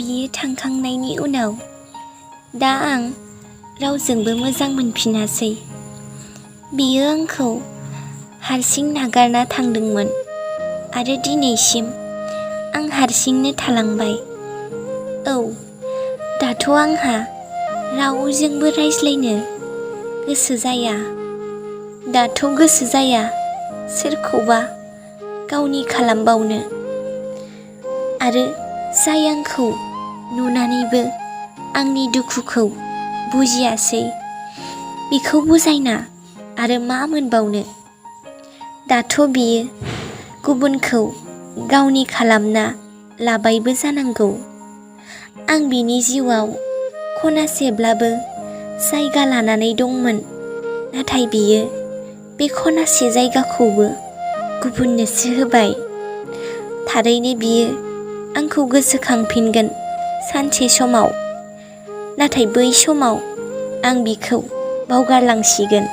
बियो थांखांनायनि उनाव दा आं रावजोंबो मोजां मोनफिनासै। बियो आंखौ हारसिं नागारना थांदोंमोन आरो दिनैसिम आं हारसिंनो थालांबाय। औ, दाथ' आंहा रावजोंबो रायज्लायनो गोसो जाया। दाथ' गोसो जाया सोरखौबा गावनि खालामबावनो। आरो जाय आंखौ नुनानैबो आंनि दुखुखौ बुजियासै बिखौ बुजायना आरो मा मोनबावनो। दाथ' बियो गुबुनखौ गावनि खालामना लाबायबो जानांगौ। आं बिनि जिउआव खनासेब्लाबो जायगा लानानै दंमोन, नाथाय बियो बे खनासे जायगाखौबो गुबुननोसो होबाय। थारैनो बियो आंखौ गोसोखांफिनगोन सानसे समाव, नाथाय बै समाव आं बिखौ बावगारलांसिगोन।